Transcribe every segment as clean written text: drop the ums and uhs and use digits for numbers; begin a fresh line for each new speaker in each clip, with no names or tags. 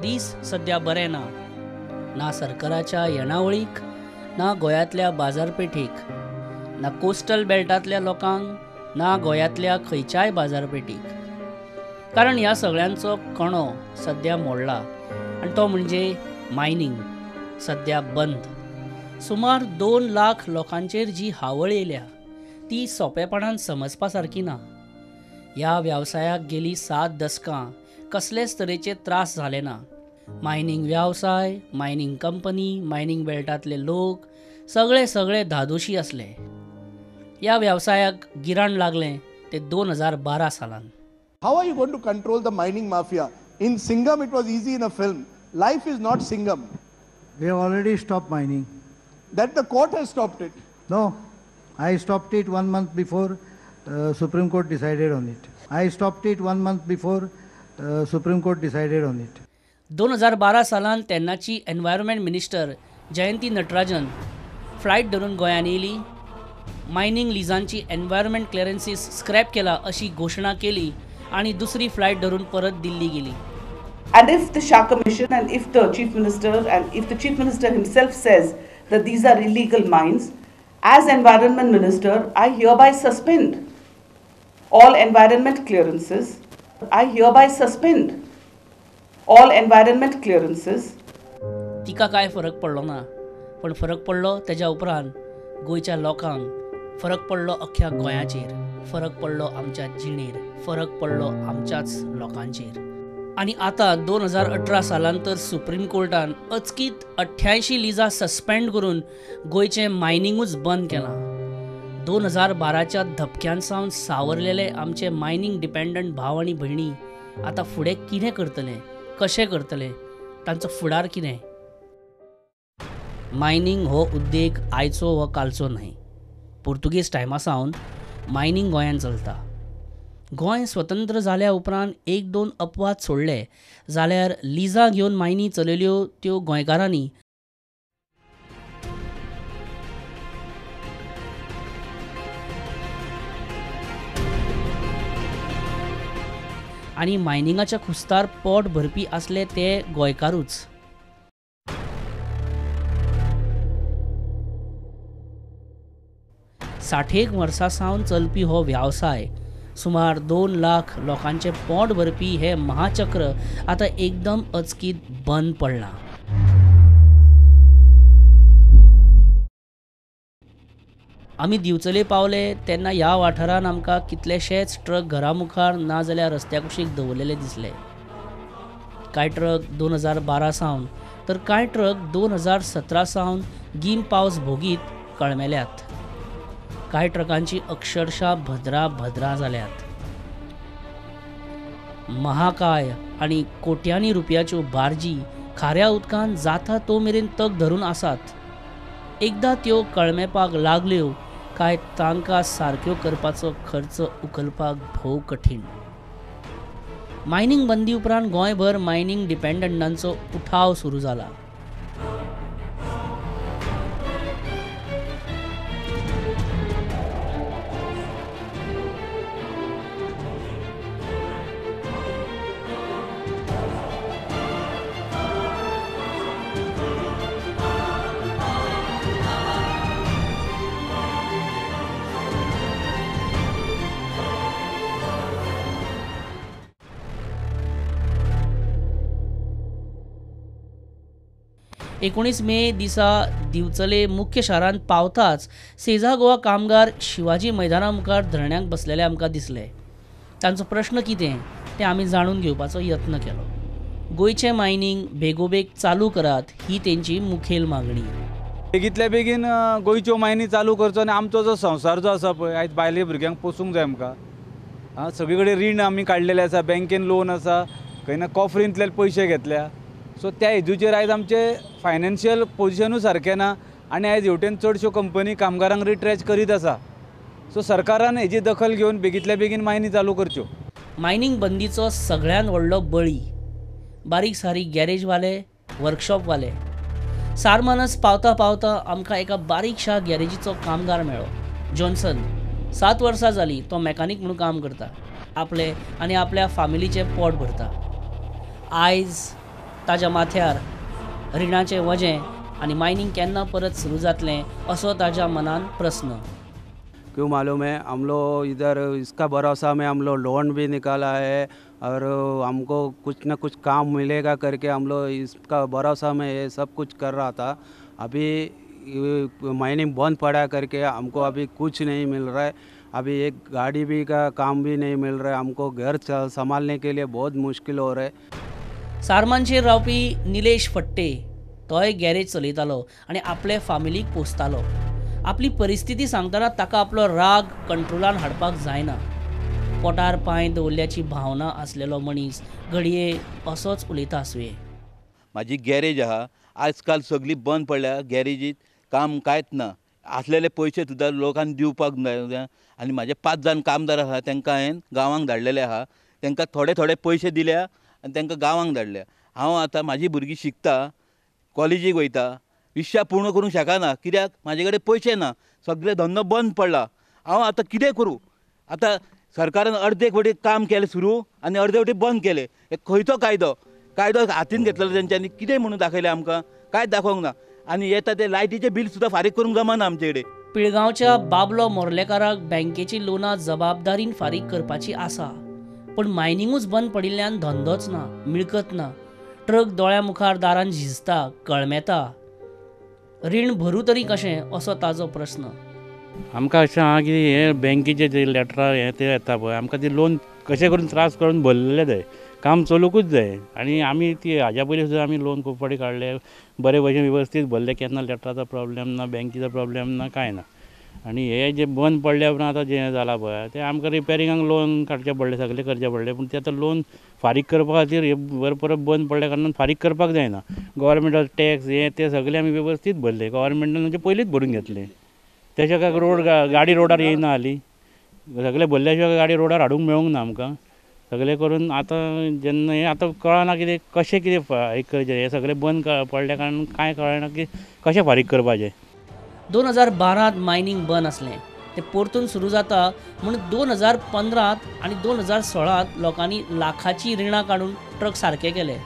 दीस सध्या बरे ना, ना सरकाराच्या येणावळीक, ना गोंयांतल्या बाजारपेठेक, ना कोस्टल बेल्टांतल्या लोकांक, ना गोंयांतल्या खंयच्याय बाजारपेठीक. कारण ह्या सगळ्यांचो कणो सध्या मोडला आनी तो म्हणजे मायनींग सध्या बंद. सुमार 2 लाख लोकांचेर जी हावळ येयल्या ती सोंपेपणान समजपा सारकी ना. ह्या वेवसायाक गेली 7 दसकां कसलेच तरेचे त्रास जाले ना. मायनींग वेवसाय, मायनींग कंपनी, मायनींग बेल्टांतले लोक सगळे सगळे धादोशी आसले. ह्या वेवसायाक गिराण लागलें ते 2012 सालान.
How are you going to control the mining mafia? In Singham it was easy in a film. Life is not Singham.
We have already stopped mining.
That the court has stopped it.
No, I stopped it 1 month before Supreme Court decided on it. I stopped it 1 month before Supreme Court decided on it.
2012 सालान तेन्नाची environment minister Jayanti Natarajan flight धरून गोंयांत येयली. Mining लिजांची environment clearances scrap केला अशी घोशणा केली आनी दुसरी फ्लायट धरून परत दिल्ली गेली.
And if the Shah Commission and if the Chief Minister and if the Chief Minister himself says that these are illegal mines, as Environment Minister, I hereby suspend all environment clearances. I hereby suspend all environment clearances.
तिका काय फरक पडलो ना, पण फरक पडलो तेज्या उपरांत गोंयच्या लोकांक, फरक पडलो अख्ख्या गोंयाचेर, फरक पडलो आमच्या जिणेर, फरक पडलो आमच्याच लोकांचेर. आनी आतां 2018 सालान तर सुप्रीम कोर्टान अचकीत 88 लिजां सस्पेंड करून गोंयचें मायनिंगूच बंद केलां. 2012च्या धपक्यान सावन सावरलेले आमचे मायनींग डिपेंडंट भाव आनी भयणी आतां फुडें कितें करतले, कशें करतले, तांचो फुडार कितें? मायनींग हो उद्देग आयचो वा कालचो न्हय. पुर्तुगेज टायमा सावन मायनींग गोंयांत चलता. गोंय स्वतंत्र जाल्या उपरांत 1-2 अपवाद सोडले जाल्यार लिजां घेवन मायनी चलयल्यो त्यो गोंयकारांनी. आनी मायनिंगाच्या खुस्तार पोट भरपी आसले ते गोंयकारूच. साठेक वर्सां सावन चलपी हो वेवसाय सुमार 2 लाख लोकांचें पोट भरपी हें महाचक्र आतां एकदम अचकीत बंद पडलां. आमी दिवचले पावले तेन्ना ह्या वाठारांत आमकां कितलेशेच ट्रक घरा मुखार ना जाल्यार रस्त्या कुशीक दवरलेले दिसले. कांय ट्रक 2012 सावन तर कांय ट्रक 2017 सावन गीम पावस भोगीत कळमेल्यात. कांय ट्रकांची अक्षरशः भद्रा भद्रा जाल्यात. महाकाय आनी कोट्यांनी रुपयाच्यो बार्जी खाऱ्या उदकान जाता तो मेरेन तग धरून आसात. एकदां त्यो कळमेपाक लागल्यो काय तांकां सारक्यो करपाचो खर्च उखलपाक भोव कठीण. मायनींग बंदी उपरांत गोंयभर मायनींग डिपेंडंटांचो उठाव सुरू जाला. एकोणीस मे दिसा दिवचले मुख्य शारांत पावताच सेजा गोवा कामगार शिवाजी मैदाना मुखार धरण्याक बसलेले आमकां दिसले. तांचो प्रश्न कितें तें आमी जाणून घेवपाचो यत्न केलो. गोंयचें मायनींग बेगोबेग चालू करात ही तेंची मुखेल मागणी.
बेगींतल्या बेगीन गोंयच्यो मायनी चालू करचो आनी आमचो जो संवसार जो आसा पळय आयज बायले भुरग्यांक पोसूंक जाय आमकां. आं, सगळे कडेन रीण आमी काडलेलें आसा, बँकेन लोन आसा, खंय ना कॉफरींतल्यान पयशे घेतल्या. सो त्या हेजूचेर आयज आमचें फायनान्शियल पोजिशनूय सारकें ना आनी आयज हेवटेन चडश्यो कंपनी कामगारांक रिट्रॅच करीत आसा. सो सरकारान हेजी दखल घेवन बेगींतल्या बेगीन मायनी चालू करच्यो.
मायनींग बंदीचो सगळ्यांत व्हडलो बळी बारीक सारीक गॅरेजवाले, वर्कशॉपवाले. सारमानस पावता पावता आमकां एका बारीकशा गॅरेजीचो कामगार मेळ्ळो, जॉन्सन. 7 वर्सां जालीं तो मॅकानीक म्हणून काम करता, आपलें आनी आपल्या फामिलीचें पोट भरता. आयज ताज्या माथ्यार रिणाचें वजें आनी मायनिंग केन्ना परत सुरू जातलें असो ताज्या मनान प्रस्न।
क्यों मालूम है, हम लोग इधर इसका भरोसा में हम लोग लोन भी निकाला है और हमको कुछ न कुछ काम मिलेगा करके हम लोग इसका भरोसा में ये सब कुछ कर रहा था। अभी माइनिंग बंद पड़ा करके हमको अभी कुछ नहीं मिल रहा है। अभी एक गाड़ी भी का काम भी नहीं मिल रहा है। हमको घर संभालने के लिए बहुत मुश्किल हो रहा है।
सारमानचेर रावपी निलेश फट्टे तोय गॅरेज चलयतालो आनी आपले फामिलीक पोसतालो। आपली परिस्थिती सांगतना ताका आपलो राग कंट्रोलान हाडपाक जायना। पोटार पांय दवरल्याची भावना आसलेलो मनीस घडये असोच उलयता आसुये।
म्हाजी गॅरेज आहा, आजकाल सगळी बंद पडल्या, गॅरेजीत काम कांयच ना, आसलेले पयशे सुद्दां लोकांक दिवपाक जाय। आनी म्हाजे 5 जाण कामदार आहा, तांकां हांवें गांवांक धाडलेले आहा, तांकां थोडे थोडे पयशे दिल्या आनी तांकां गांवांक धाडल्या। हांव आतां म्हाजी भुरगीं शिकता, कॉलेजीक वयता, इच्छा पूर्ण करूंक शकना कित्याक म्हाजे कडेन पयशे ना, सगळे धंदो बंद पडला। हांव आतां कितें करूं? आतां सरकारान अर्दे वटेन काम केलें सुरू आनी अर्दे वटेन बंद केलें। हे खंयचो कायदो? कायदो हातीन घेतलेलो तेंच्यांनी कितें म्हणून दाखयलें आमकां? कांयच दाखोवंक ना। आनी येता ते लायटीचें बील सुद्दां फारीक करूंक जमना आमचे कडेन।
पिळगांवच्या बाबलो मोर्लेकाराक बँकेची लोनां जबाबदारीन फारीक करपाची आसा, पूण मायनिंगूच बंद पडिल्ल्यान धंदोच ना, मिळकत ना। ट्रक दोळ्या मुखार दारान झिजता, कळमेता। रीण भरू तरी कशें असो ताजो प्रस्न।
आमकां अशें आहा की हे बँकेचे जे लेटरां हे ते येता पळय, आमकां ती लोन कशें करून त्रास करून भरलेले जाय, काम चलुकूच जाय। आनी आमी ती हाज्या पयलीं सुद्दां आमी लोन खूब फावटी काडले, बरे भशेन वेवस्थीत भरले, केन्ना लेटराचो प्रॉब्लेम ना, बँकेचो प्रॉब्लेम ना, कांय ना। आनी हे जे बंद पडल्या उपरांत आतां जें जालां पळय तें आमकां रिपेरिंगाक लोन काडचें पडलें, सगळें करचें पडलें, पूण तें आतां लोन फारीक करपा खातीर हे परत परत बंद पडल्या कारणान फारीक करपाक जायना। गव्हर्मेंटाचो टॅक्स हे ते सगळें आमी वेवस्थीत भरले, गव्हर्मेंटान म्हणजे पयलींच भरून घेतले। तेच्या काय रोड गाडी रोडार येयना जाली, सगळें भरल्या शिवाय गाडी रोडार हाडूंक मेळूंक ना आमकां। सगळें करून आतां जेन्ना हें आतां कळना कितें कशें कितें फारीक करचें, हें सगळें बंद पडल्या कारणान कांय कळना की कशें फारीक करपाचें।
2012 मायनिंग बंद आसलें, तें परतून सुरू जाता म्हूण 2015 आनी 2016 लोकांनी लाखाची रिणां काडून ट्रक सारके केले।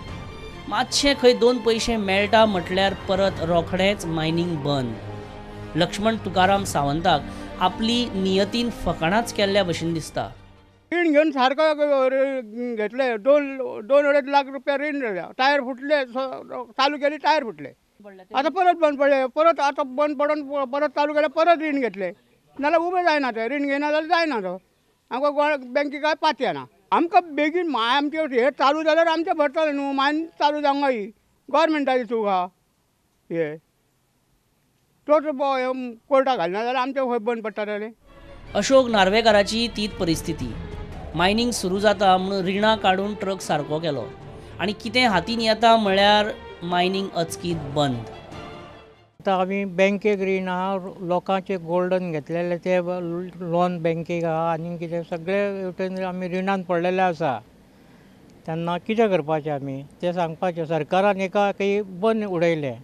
मातशें खंय 2 पयशे मेळटा म्हटल्यार परत रोखडेंच मायनिंग बंद। लक्ष्मण तुकाराम सावंताक आपली नियतीन फकाणाच केल्ल्या भशेन दिसता।
रीण घेवन सारको घेतले, 2-2.5 लाख रुपया रीण जाल्या, टायर फुटले, चालू केली टायर फुटले, आतां परत बंद पडले, परत आतां बंद पडून परत चालू केले, परत रीण घेतले, नाल्यार उबें जायना तें, रीण घेयना जाल्यार जायना तो। आमकां बँके काय पाती येना, आमकां बेगीन आमचें हें चालू जाल्यार आमचें भरतलें न्हू, मायन चालू जावंक जाय, गव्हर्मेंटाची चूक आहा हे, तोच कोर्टाक घालना जाल्यार आमचें खंय बंद पडटा जालें।
अशोक नार्वेकाराची तीच परिस्थिती। मायनिंग सुरू जाता म्हणून रिणां काडून ट्रक सारको केलो आनी कितें हातीन येता म्हळ्यार मायनिंग अचकीत बंद।
आतां आमी बँकेक रीण आहा, लोकांचे गोल्डन घेतलेले ते लोन बँकेक आहा, आनी कितें सगळे वटेन आमी रिणान पडलेले आसा। तेन्ना कितें करपाचें आमी तें सांगपाचें, सरकारान एका काही बंद उडयलें,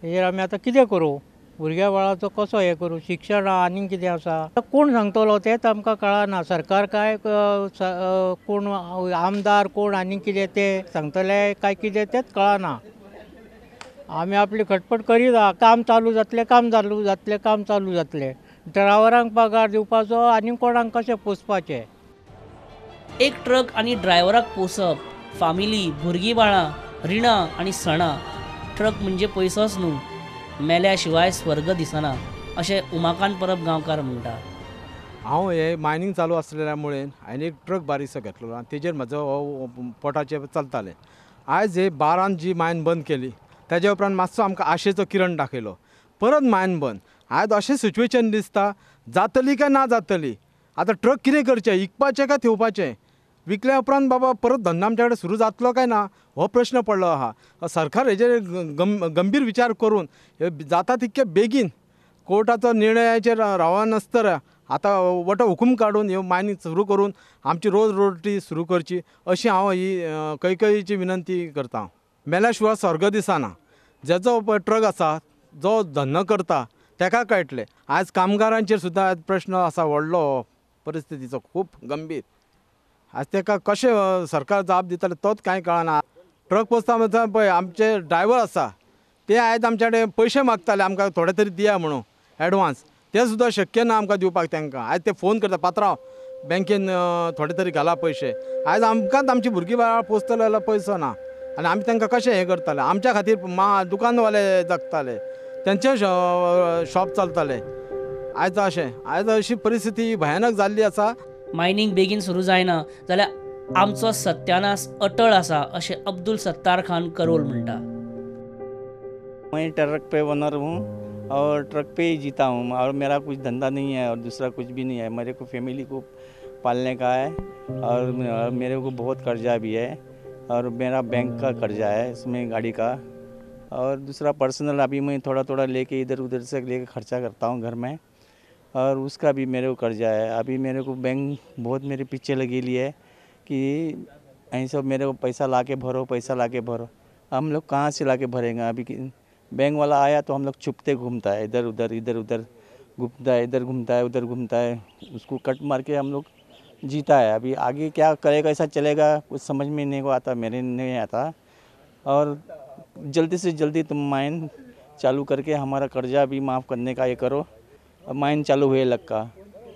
तेजेर आमी आतां कितें करूं, भुरग्या बाळाचो कसो हें करूं, शिक्षण आहा आनी कितें आसा, कोण सांगतलो तेंच आमकां कळना। सरकार काय कोण आमदार कोण आनी कितें तें सांगतले काय कितें तेंच कळना। आमी आपली खटपट करीत आहा, काम चालू जातलें, काम चालू जातलें, काम चालू जातलें, ड्रायव्हरांक पगार दिवपाचो आनी कोणाक कशें पोसपाचें।
एक ट्रक आनी ड्रायव्हराक पोसप, फामिली, भुरगीं बाळां, रिणां आनी सणां, ट्रक म्हणजे पयसोच न्हू, मेल्या शिवाय स्वर्ग दिसना अशें उमाकांत परब गांवकार म्हणटा।
हांव हे मायनिंग चालू आसलेल्या मुळे हांवें एक ट्रक बारीकसो घेतलेलो आनी तेजेर म्हजो हो पोटाचें चलतालें। आयज हे बारान जी मायन बंद केली तेज्या उपरांत मातसो आमकां आशेचो किरण दाखयलो, परत मायन बंद। आयज अशें सिच्युएशन दिसता जातली काय ना जातली। आतां ट्रक कितें करचें, विकपाचें काय थेवपाचें? विकल्या उपरांत बाबा परत धंदो आमच्या कडेन सुरू जातलो काय ना हो प्रश्न पडलो आहा। सरकार हेजेर गंभीर विचार करून जाता तितके बेगीन कोर्टाचो निर्णयाचेर रावनासतना आतां वट हुकूम काडून ह्यो मायनिंग सुरू करून आमची रोज रोटी सुरू करची अशी हांव ही कळकळीची विनंती करता। मेल्या शिवाय स्वर्ग दिसना। जेजो ट्रक आसा जो धंदो करता तेका कळटलें। आयज कामगारांचेर सुद्दां प्रश्न आसा व्हडलो, परिस्थितीचो खूब गंभीर। आज तेका कशें सरकार जाप दितलें तोच कांय कळना। ट्रक पोसता म्हणटा पळय आमचे ड्रायवर आसा ते आयज आमचे कडेन पयशे मागताले आमकां थोडे तरी दिया म्हणून एडवान्स, ते सुद्दां शक्य ना आमकां दिवपाक तांकां। आयज ते फोन करता पात्रांव बँकेन थोडे तरी घाला पयशे। आयज आमकांच आमची भुरगीं बाळां पोसतले जाल्यार पयसो ना आनी आमी तांकां कशें हें करताले। आमच्या खातीर मा दुकानवाले जगताले, तेंचे शॉप चलताले। आयज अशें आयज अशी परिस्थिती भयानक जाल्ली आसा।
मायनींग बेगीन सुरू जायना जाल्यार आमचो सत्यानाश अटळ आसा अशें अब्दुल सत्तार खान करोल म्हणटा।
मैं ट्रक पे ओनर हूँ और ट्रक पे ही जीता हूँ और मेरा कुछ धंधा नहीं है और दूसरा कुछ भी नहीं है। मेरे को फैमिली को पालने का है और मेरे को बहुत कर्जा भी है और मेरा बैंक का कर्जा है इसमें गाड़ी का और दूसरा पर्सनल अभी मैं थोड़ा थोड़ा लेके इधर उधर से लेके खर्चा करता हूँ घर में और उसका भी मेरे को कर्जा है। अभी मेरे को बैंक बहुत मेरे पीछे लगी ली है कि ऐसा मेरे को पैसा ला के भरो, पैसा ला के भरो। हम लोग कहाँ से ला के भरेंगे? अभी बैंक वाला आया तो हम लोग छुपते घूमता है, इधर उधर घूमता है, इधर घूमता है, उधर घूमता है, उसको कट मार के हम लोग जीता है। अभी आगे क्या करेगा, ऐसा चलेगा कुछ समझ में नहीं को आता, मेरे नहीं आता। और जल्दी से जल्दी तुम माइन चालू करके हमारा कर्जा भी माफ़ करने का ये करो। माइन चालू हुए लग का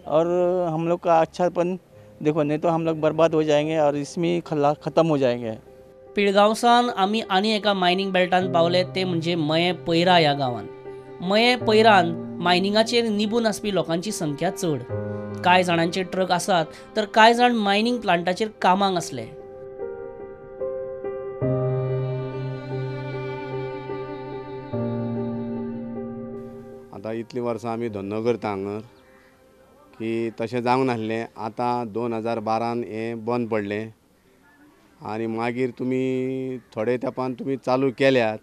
और हम लोग का अच्छापन देखो, नहीं तो हम लोग बर्बाद हो जाएंगे और इसमें खत्म हो जाएंगे।
पिळगांवसान आमी आनी एका मायनींग बेल्टान पावले ते म्हणजे मये पैरा ह्या गांवान। मये पैरान मायनिंगाचेर निबून आसपी लोकांची संख्या चड। कांय जाणांचे ट्रक आसात तर कांय जाण मायनींग प्लांटाचेर कामाक आसले।
आतां इतलीं वर्सां आमी धंदो करता हांगर की तशें जावंक नासलें। आतां 2012 हें बंद पडलें आनी मागीर तुमी थोडे तेंपान तुमी चालू केल्यात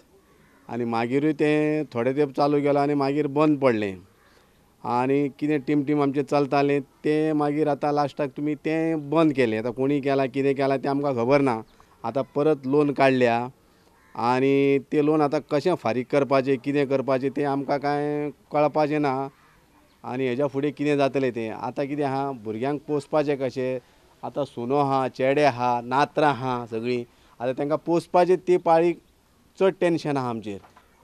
आनी मागीरूय तें थोडे तेंप चालू केलो आनी मागीर बंद पडलें आनी कितें टीम टीम आमचें चलतालें तें मागीर आतां लास्टाक तुमी तें बंद केलें। आतां कोणी केलां कितें केलां तें आमकां खबर ना। आतां परत लोन काडल्या आनी तें लोन आतां कशें फारीक करपाचें कितें करपाचें तें आमकां कांय कळपाचें ना आनी हेज्या फुडें कितें जातलें तें। आतां कितें आहा भुरग्यांक पोसपाचें कशें, आतां सुनो आहा, चेडे आहा, नातरां आहा सगळीं, आतां तांकां पोसपाचें ती पाळी चड टेंशन आहा आमचेर।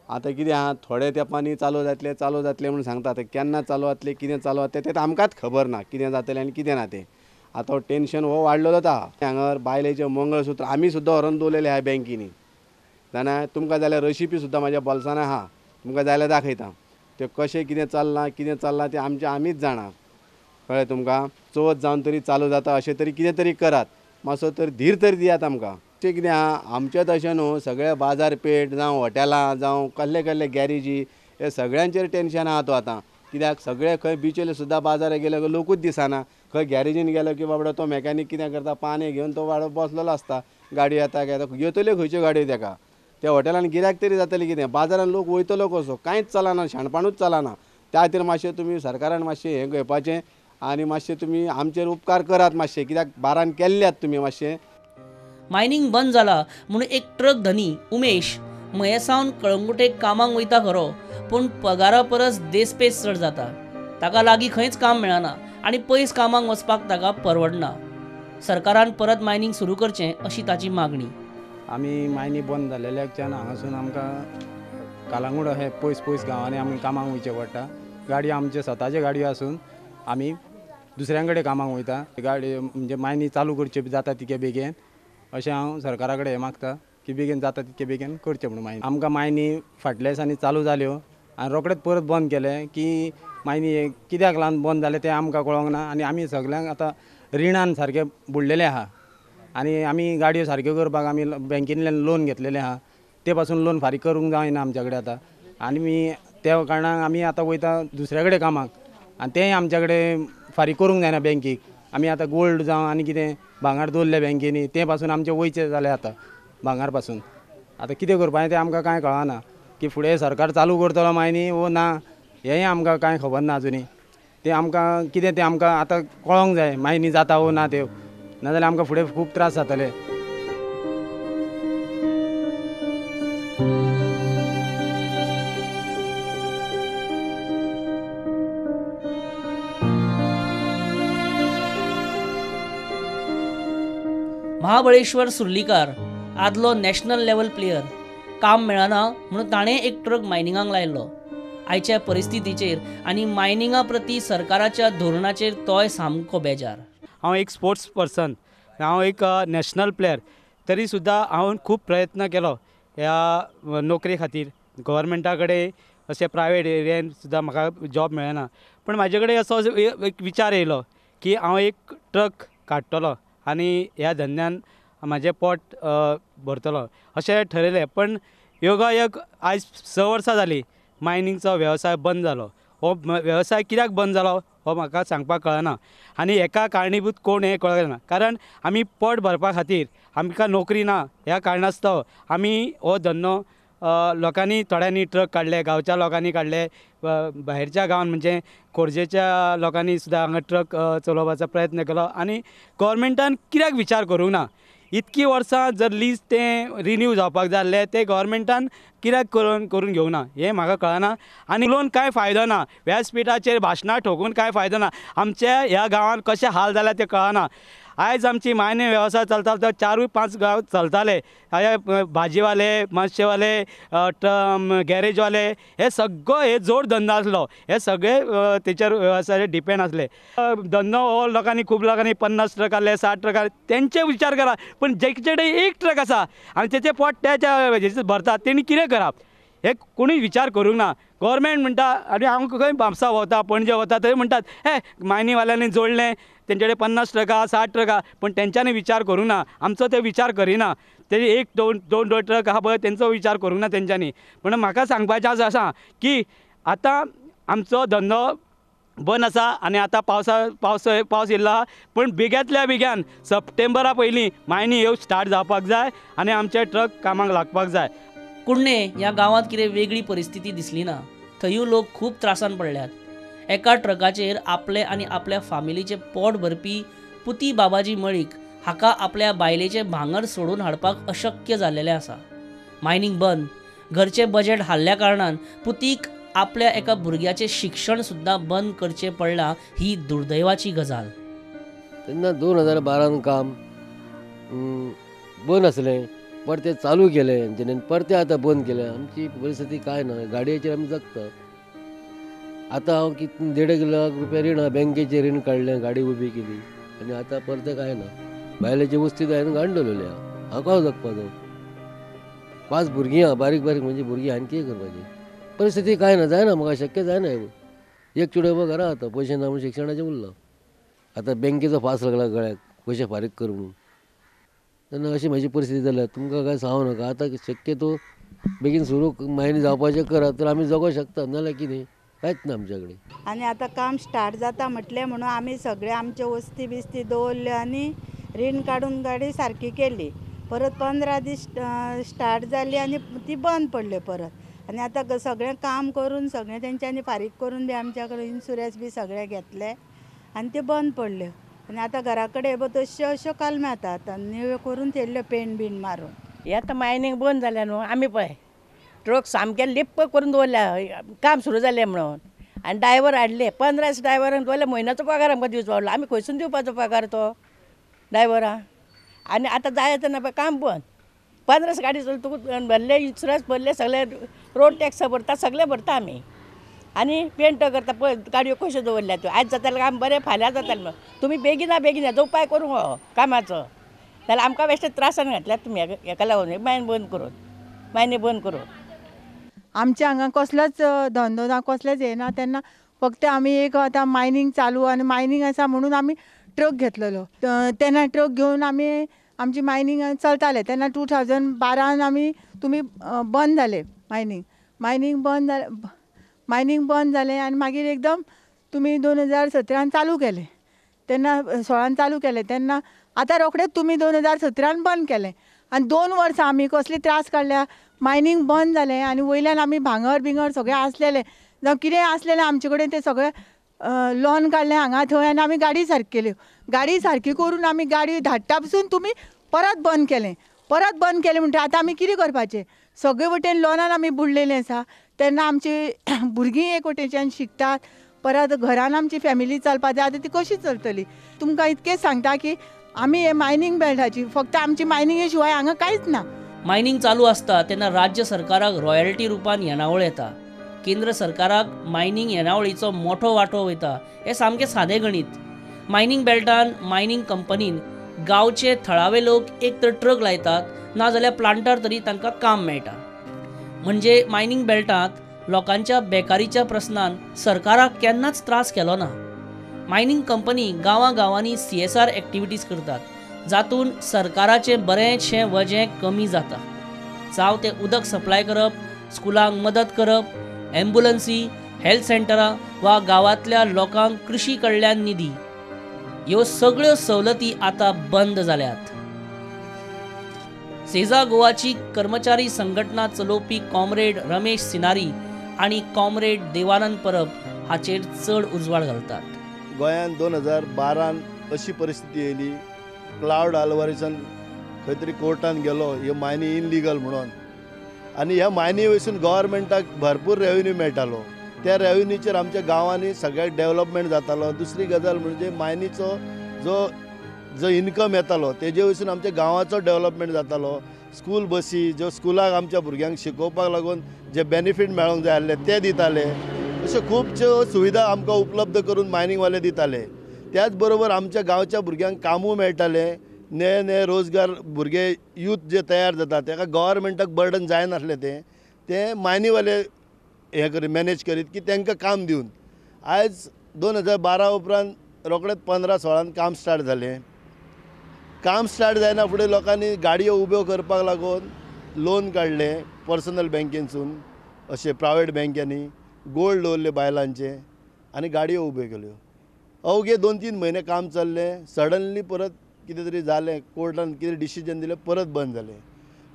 आतां कितें आहा थोडे तेंपांनी चालू जातलें चालू जातलें म्हणून सांगता, आतां केन्ना चालू जातलें कितें चालू जातलें तें आमकांच खबर ना कितें जातलें आनी कितें ना तें। आतां टेंशन हो वाडलेलोच आहा। हांगर बायलेचें मंगळसूत्र आमी सुद्दां व्हरोन दवरलेलें आहा बँकींनी, जाणा तुमकां जाल्यार रेसिपी सुद्दां म्हाज्या बोल्सान आहा, तुमकां जाल्यार दाखयता तें कशें कितें चल्लां कितें चल्लां तें आमचें आमीच जाणा, कळ्ळें तुमकां। चवथ जावन तरी चालू जाता अशें तरी कितें तरी करात, मातसो तर धीर तरी दियात आमकां। तें कितें आहा आमचें तशें न्हू, सगळे बाजारपेठ जावं हॉटेलां जावं कसले कसले गॅरेजी हे सगळ्यांचेर टेंशन आहा तो आतां। कित्याक सगळे खंय बिचेर सुद्दां बाजाराक गेले लोकूच दिसना, खंय गॅरेजीन गेलो की बाबडो तो मॅकॅनीक कितें करता पाने घेवन तो बाबडो बसलेलो आसता, गाडी येता काय येतल्यो खंयच्यो गाडयो तेका, त्या हॉटेलान गिरायक तरी जातलें कितें, बाजारान लोक वयतलो कसो, कांयच चलना, शाणपणूच चलना। त्या खातीर मातशें तुमी सरकारान मातशें हें घेवपाचें आनी मातशें तुमी आमचेर उपकार करात मातशें, कित्याक बारान केल्ल्यात तुमी मातशें।
मायनींग बंद जाला म्हणून एक ट्रक धनी उमेश मये सावन कळंगुटेक कामाक वयता खरो, पूण पगारा परस देसपेस चड जाता। ताका लागीं खंयच काम मेळना आनी पयस कामाक वचपाक ताका परवडना। सरकारान परत मायनींग सुरू करचें अशी ताची मागणी।
आमी मायनी बंद जाल्ल्याच्यान हांगासून आमकां कालांगूट अशें पयस पयस गांवांनी आमी कामाक वयचें पडटा। गाडी आमचे स्वताचे गाडयो आसून आमी दुसऱ्यां कडेन कामाक वयता। गाडी म्हणजे मायनी चालू करची जाता तितके बेगीन अशें हांव सरकारा कडेन हें मागता की बेगीन जाता तितके बेगीन करचें म्हणून मायनी। आमकां मायनी फाटल्या दिसांनी चालू जाल्यो आनी रोखडेच परत बंद केलें की मायनी कित्याक लागून बंद जालें तें आमकां कळोंक ना आनी आमी सगल्यांक आतां रिणान सारकें बुडलेलें आहा आनी आमी गाडयो सारक्यो करपाक आमी बँकेंतल्यान लोन घेतलेलें आहा, ते पासून लोन फारीक करूंक जायना आमच्या कडेन आतां। आनी मी त्या कारणान आमी आतां वयता दुसऱ्या कडेन कामाक आनी तेंय आमच्या कडेन फारीक करूंक जायना बँकेक। आमी आतां गोल्ड जावं आनी कितें भांगर दवरलें बँकेनी तें पासून आमचें वयचें जालें आतां भांगर पासून। आतां कितें करपाचें तें आमकां कांय कळना की फुडें सरकार चालू करतलो मायनी वो ना हेंय आमकां कांय खबर ना अजुनूय। तें आमकां कितें तें आमकां आतां कळोंक जाय मायनी जाता वो ना त्यो, नाजाल्यार आमकां फुडें खूब त्रास जातले।
महाबळेश्वर सुर्लीकार आदलो नॅशनल लेवल प्लेयर, काम मेळना म्हणून ताणें एक ट्रक मायनिंगाक लायलो. आयच्या परिस्थितीचेर आनी मायनिंगा प्रती सरकाराच्या धोरणाचेर तोय सामको बेजार.
हांव एक स्पोर्ट्स पर्सन, हांव एक नॅशनल प्लेयर, तरी सुद्दां हांव खूब प्रयत्न केलो ह्या नोकरे खातीर. गव्हर्मेंटा कडेन अशें प्रायवेट एरियान सुद्दां म्हाका जॉब मेळना, पूण म्हाजे कडेन असो एक विचार येयलो की हांव एक ट्रक काडटलो आनी ह्या धंद्यान म्हाजें पोट भरतलो अशें ठरयलें. पण योगायोग आयज 6 वर्सां जालीं मायनिंगचो वेवसाय बंद जालो. हो वेवसाय कित्याक बंद जालो हो म्हाका सांगपाक कळना आनी हेका कारणीभूत कोण हें कळना, कारण आमी पोट भरपा खातीर आमकां नोकरी ना ह्या कारणास्तव आमी हो धंदो लोकांनी थोड्यांनी ट्रक काडले, गांवच्या लोकांनी काडले, भायरच्या गांवान म्हणजे खोर्जेच्या लोकांनी सुद्दां हांगा ट्रक चलोवपाचो प्रयत्न केलो. आनी गव्हर्मेंटान कित्याक विचार करूंक ना? इतकी वर्सां जर लीज तें रिन्यू जावपाक जाय आसलें तें गव्हर्मेंटान कित्याक करून घेवंक ना हें म्हाका कळना. आनी लोन कांय फायदो ना, व्यासपिठाचेर भाशणां ठोकून कांय फायदो ना. आमच्या ह्या गांवांत कशें हाल जाल्या तें कळना. आयज आमची मायनिंग वेवसाय चलतालो तो 4-5 गांव चलताले, भाजीवाले, मातशेवाले, गॅरेजवाले, हे सगळो हे जोड धंदो आसलो, हे सगळे तेचेर वेवसायाचेर डिपेंड आसले. धंदो हो लोकांनी खूब लोकांनी 50 ट्रक आसले, 60 ट्रक आसले, तेंचे विचार करा, पूण जेचे कडेन एक ट्रक आसा आनी तेचें पोट तेच्या भरता तेणी कितें करप हे कोणूय विचार करूंक ना. गव्हर्मेंट म्हणटा, आनी हांव खंय म्हापसा वता, पणजे वता, थंय म्हणटात हे मायनीवाल्यांनी जोडलें, तेंचे कडेन 50 ट्रक आहा, 60 ट्रक आहा, पूण तेंच्यांनी विचार करूंक ना, आमचो ते विचार करिना. ते 1 2 2 ट्रक आहा पळय तेंचो विचार करूंक ना तेंच्यांनी. पूण म्हाका सांगपाचें आसा की आतां आमचो धंदो बंद आसा आनी आतां पावस येयल्लो आहा, पूण बेग्यांतल्या बेग्यान सप्टेंबरा पयलीं मायनी ह्यो स्टार्ट जावपाक जाय आनी आमचे ट्रक कामाक लागपाक जाय.
कुडणे ह्या गांवांत कितें वेगळी परिस्थिती दिसली ना. थंयूय लोक खूब त्रासान पडल्यात. एका ट्रकाचेर आपले आनी आपल्या फामिलीचें पोट भरपी पुती बाबाजी मळीक हाका आपल्या बायलेचें भांगर सोडून हाडपाक अशक्य जाल्लेलें आसा. मायनिंग बंद, घरचें बजेट हाल्ल्या कारणान पुतीक आपल्या एका भुरग्याचें शिक्षण सुद्दां बंद करचें पडलां ही दुर्दैवाची गजाल.
तेन्ना 2012 काम बंद आसलें, परते चालू केलें तेंच्यांनी, परते आतां बंद केलें. आमची परिस्थिती कांय ना, गाडयेचेर आमी जगता. आतां हांव कितें 1.5 लाख रुपया रीण आहा, बँकेचें रीण काडलें, गाडी उबी केली आनी आतां परतें कांय ना. बायलेची वस्ती हांवें घाण दवरलेली आहा, हांव कसो जगपाचो? 5 भुरगीं आहा, बारीक बारीक म्हणजे भुरगीं आनी कितें करपाचें? परिस्थिती कांय ना, जायना म्हाका, शक्य जायना. एक चेडूं घरा आतां पयशे ना म्हणून शिक्षणाचें उरलां. आतां बँकेचो फास लागला गळ्याक, पयशे फारीक कर म्हणून. तेन्ना अशी म्हजी परिस्थिती जाल्या, तुमकां कांय सांगू नाका. आतां शक्यतो बेगीन सुरू मायनी जावपाचें करात तर आमी जगोंक शकता, नाजाल्यार कितें कांयच ना आमच्या कडेन.
आनी आतां काम स्टार्ट जाता म्हटलें म्हणून आमी सगळे आमच्यो वस्ती बिस्ती दवरल्यो आनी रीण काडून गाडी सारकी केली. परत 15 दीस स्टार्ट जाली आनी ती बंद पडल्यो परत. आनी आतां सगळें काम करून सगळें तेंच्यांनी फारीक करून बी आमच्या कडेन इन्शुरन्स बी सगळें घेतलें आनी त्यो बंद पडल्यो. आनी आतां घरा कडेन तश्यो अश्यो कलम्यो आतां आतां न्यू करून थेयल्ल्यो पेंट बीन मारून.
हे आतां मायनींग बंद जालें न्हू, आमी पळय ट्रक सामके लिप्प करून दवरल्या काम सुरू जालें म्हणून. आनी ड्रायवर हाडले 15 दीस ड्रायवरांक दवरले, म्हयन्याचो पगार आमकां दिवचो पडलो. आमी खंयसून दिवपाचो पगार तो ड्रायवरांक? आनी आतां जाय तेन्ना पळय काम बंद. 15 दीस गाडी चलतकूच तुका भरले इन्शुरन्स भरले, सगळे रोड टॅक्स भरता, सगळे भरता आमी. आनी पेंट करता पळय गाडयो कश्यो दवरल्या त्यो. आयज जातालें काम बरें, फाल्यां जातालें म्हणून तुमी बेगिना बेगीन हेजो उपाय करूंक हो कामाचो, जाल्यार आमकां बेश्टे त्रासान घातल्यात तुमी हेका लागून मायन बंद करून, मायनी बंद करून.
आमच्या हांगा कसलोच धंदो ना, कसलेच हें ना. तेन्ना फक्त आमी एक आतां मायनींग चालू आनी मायनींग आसा म्हणून आमी ट्रक घेतलेलो. तेन्ना ट्रक घेवन आमी आमची मायनींग चलतालें. तेन्ना 2012 आमी तुमी बंद जालें मायनींग, मायनींग बंद जालें, मायनींग बंद जालें आनी मागीर एकदम तुमी 2017 चालू केलें. तेन्ना 16 चालू केलें, तेन्ना आतां रोखडेच तुमी 2017 बंद केलें. आनी 2 वर्सां आमी कसले त्रास काडल्या. मायनींग बंद जालें आनी वयल्यान आमी भांगर बिंगर सगळें आसलेलें, जावं कितें आसलेलें आमचे कडेन तें सगळें लोन काडलें हांगा थंय आनी आमी गाडी सारकी केल्यो. गाडी सारकी करून आमी गाडी धाडटा पसून तुमी परत बंद केलें. परत बंद केलें म्हणटकीर आतां आमी कितें करपाचें? सगळे वटेन लोनान आमी बुडलेले आसा. तेन्ना आमची भुरगीं एक वटेच्यान शिकतात, परत घरान आमची फॅमिली चलपाक जाय, आतां ती कशी चलतली? तुमकां इतकें सांगता की आमी हे मायनींग बेल्टाची फक्त आमची मायनिंगे शिवाय हांगा कांयच ना.
मायनींग चालू आसता तेन्ना राज्य सरकाराक रॉयल्टी रुपान येणावळ येता. केंद्र सरकाराक मायनींग येणावळीचो मोठो वांटो वयता. हें सामकें सादें गणीत. मायनींग बेल्टान मायनींग कंपनीन गांवचे थळावे लोक एक तर ट्रक लायतात ना जाल्यार प्लांटार तरी तांकां काम मेळटा. म्हणजे मायनींग बेल्टांत लोकांच्या बेकारीच्या प्रस्नान सरकाराक केन्नाच त्रास केलो ना. मायनींग कंपनी गांवां गांवांनी CSR activities करतात जातून सरकाराचें बरेंचशें वजें कमी जाता. जावं तें उदक सप्लाय करप, स्कुलांक मदत करप, एम्बुलन्सी, हेल्थ सेंटरां वा गांवांतल्या लोकांक कृशी कडल्यान निधी, ह्यो सगळ्यो सवलती आतां बंद जाल्यात. सेजा गोवाची कर्मचारी संघटना चलोवपी कॉम्रेड रमेश सिनारी आनी कॉम्रेड देवानंद परब हाचेर चड उजवाड घालतात.
गोंयांत 2012 अशी परिस्थिती येयली, क्लावड आल्वारीसान खंय तरी कोर्टान गेलो ह्यो मायनी इनलिगल म्हणून, आनी ह्या मायनी वयसून गव्हर्मेंटाक भरपूर रेवेन्यू मेळटालो. त्या रेवेन्यूचेर आमच्या गांवांनी सगळ्याक डेव्हलपमेंट जातालो. दुसरी गजाल म्हणजे मायनीचो जो जो इनकम येतालो तेजे वयसून आमच्या गांवाचो डेव्हलपमेंट जातालो. स्कूल बसी ज्यो स्कुलाक आमच्या भुरग्यांक शिकोवपाक लागून जे बेनिफीट मेळोंक जाय आसले ते दिताले. अश्यो खुबश्यो सुविधा आमकां उपलब्ध करून मायनिंगवाले दिताले. त्याच बरोबर आमच्या गांवच्या भुरग्यांक कामूय मेळटालें. नवे नवे रोजगार भुरगे यूथ जे तयार जाता ताका गव्हर्मेंटाक बर्डन जायनासलें, तें ते मायनीवाले हें करीत मॅनेज करीत की तांकां काम दिवन. आयज 2012 उपरांत रोखडेच 15-16 काम स्टार्ट जालें. काम स्टार्ट जायना फुडें लोकांनी गाडयो उब्यो करपाक लागून लोन काडलें पर्सनल बँकेनसून, अशें प्रायवेट बँक्यांनी गोल्ड दवरले बायलांचे आनी गाडयो उब्यो केल्यो. अवघे 2-3 म्हयने काम चल्लें, सडनली परत कितें तरी जालें, कोर्टान कितें डिसिजन दिलें, परत बंद जालें.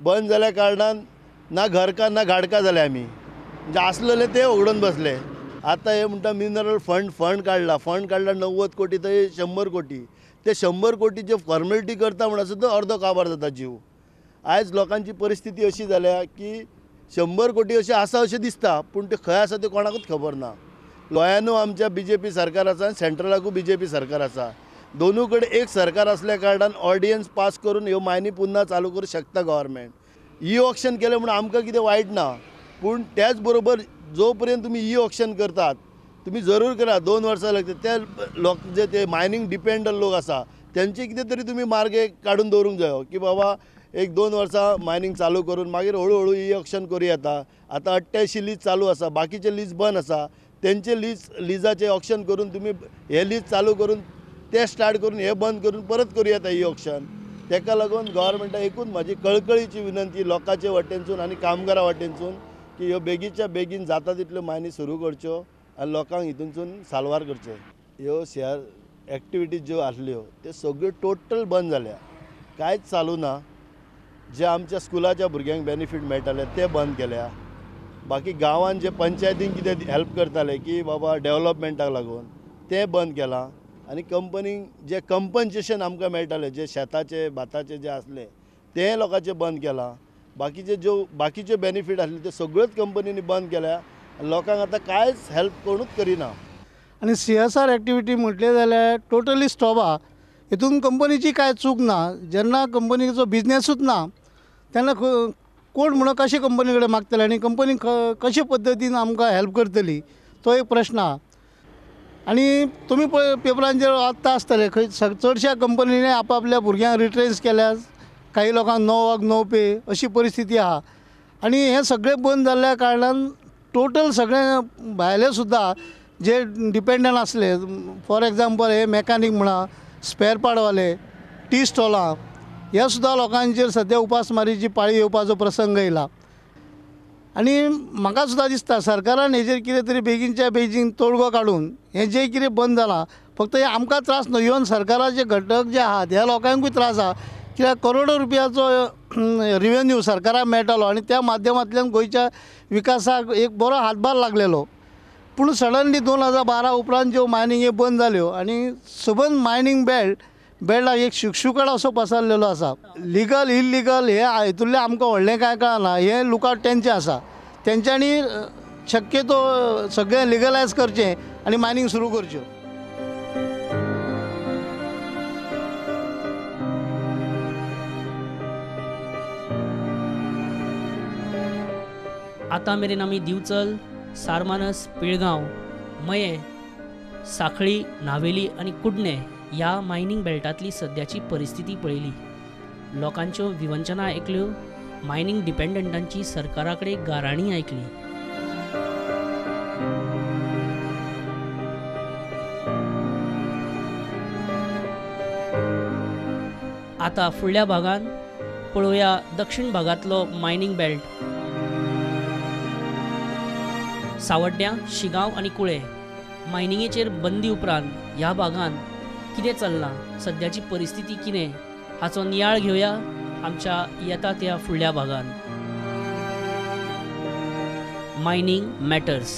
बंद जाल्या कारणान ना घरकार ना घाडकार जाले आमी, म्हणजे आसलेले ते उगडून बसले. आतां हे म्हणटा मिनरल फंड, फंड काडला, फंड काडला 90 कोटी ते 100 कोटी, ते 100 कोटीचे फॉर्मेलिटी करता म्हणून सुद्दां अर्दो काबार जाता जीव. आयज लोकांची परिस्थिती अशी जाल्या की 100 कोटी अशें आसा अशें दिसता, पूण ते खंय आसा तें कोणाकूच खबर ना. गोंयानूय आमच्या BJP सरकार आसा आनी सेंट्रलाकूय BJP सरकार आसा. दोनूय कडेन एक सरकार आसल्या कारणान ऑर्डियन्स पास करून ह्यो मायनी पुन्हा चालू करूं शकता गव्हर्मेंट. ई ऑक्शन केलें म्हणून आमकां कितें वायट ना, पूण त्याच बरोबर जो पर्यंत तुमी ई ऑक्शन करतात तुमी जरूर करा, 2 वर्सां लागता. त्या लोक जे ते मायनींग डिपेंडंट लोक आसा तेंचे कितें तरी तुमी मार्ग काडून दवरूंक जायो की बाबा 1-2 वर्सां मायनींग चालू करून मागीर हळू हळू ई ऑक्शन करूं येता. आतां 88 लीज चालू आसा, बाकीचे लीज बंद आसा, तेंचे लीज लिजाचे ऑक्शन करून तुमी हे लीज चालू करून ते स्टार्ट करून हे बंद करून परत करूं येता ई ऑक्शन. ताका लागून गव्हर्मेंटाक एकूच म्हाजी कळकळीची विनंती लोकांचे वटेनसून आनी कामगारा वटेनसून की ह्यो बेगीनच्या बेगीन जाता तितल्यो मायनी सुरू करच्यो आनी लोकांक हितूनसून साल्वार करचें. ह्यो CR activities ज्यो आसल्यो त्यो सगळ्यो टोटल बंद जाल्या, कांयच चालू ना. जे आमच्या स्कुलाच्या भुरग्यांक बेनिफीट मेळटाले ते बंद केल्या. बाकी गांवांत जे पंचायतीन कितें हेल्प करताले की बाबा डेव्हलपमेंटाक लागून तें बंद केलां. आनी कंपनीक जे कंपन्सेशन आमकां मेळटालें जे शेताचे भाताचे जे आसले तें लोकांचें बंद केलां. बाकीचे ज्यो बाकीचे बेनिफीट आसले ते सगळ्योच कंपनींनी बंद केल्या. लोकांक आतां कांयच हेल्प कोणूच करिना.
आनी CSR activity म्हटलें जाल्यार टोटली स्टॉप आहा. हितून कंपनीची कांय चूक ना. जेन्ना कंपनीचो बिजनेसूच ना तेन्ना कोण म्हणून कशें कंपनी कडेन मागतले आनी कंपनी कशे पद्दतीन आमकां हेल्प करतली तो एक प्रश्न आहा. आनी तुमी पळय पेपरांचेर वाचता आसतले खंय चडश्या कंपनींनी आपआपल्या भुरग्यांक रिट्रेन्स केल्या, काही लोकांक 9 वर्क 9 पे अशी परिस्थिती आहा. आनी हें सगळें बंद जाल्ल्या कारणान टोटल सगळें भायले सुद्दां जे डिपेंडंट आसले, फॉर एग्जाम्पल हे मॅकानीक म्हणा, स्पेअर पार्टवाले, टी स्टॉलां, ह्या सुद्दां लोकांचेर सद्या उपासमारीची पाळी येवपाचो प्रसंग येयला. आनी म्हाका सुद्दां दिसता सरकारान हेजेर कितें तरी बेगीनच्या बेगीन तोडगो काडून हें जें कितें बंद जालां फक्त हें आमकां त्रास न्हय, इवन सरकाराचे घटक जे आहात ह्या लोकांकूय त्रास आहा. कित्याक करोडो रुपयाचो रिवेन्यू सरकाराक मेळटालो आनी त्या माध्यमांतल्यान गोंयच्या विकासाक एक बरो हातभार लागलेलो. पूण सडनली 2012 उपरांत ज्यो मायनिंग बंद जाल्यो आनी सबंद मायनींग बेल्टाक एक शुकशुकाट असो पसरलेलो आसा. लिगल इल्लिगल हे हितूंतलें आमकां व्हडलें कांय कळना, हें लुकआवट तेंचें आसा. तेंच्यांनी शक्यतो सगळें लिगलायज करचें आनी मायनींग सुरू करच्यो.
आतां मेरेन आमी दिवचल, सारमानस, पिळगांव, मयें, साखळी, नावेली आनी कुडणें ह्या मायनींग बेल्टांतली सद्याची परिस्थिती पळयली. लोकांच्यो विवंचना आयकल्यो, मायनींग डिपेंडंटांची सरकारा कडेन गाराणी आयकली. आतां फुडल्या भागान पळोवया दक्षिण भागांतलो मायनींग बेल्ट. सावड्ड्यां, शिगांव आनी कुळे मायनिंगेचेर बंदी उपरांत ह्या भागांत कितें चल्लां, सद्याची परिस्थिती कितें हाचो नियाळ घेवया आमच्या येता त्या फुडल्या भागांत. Mining matters.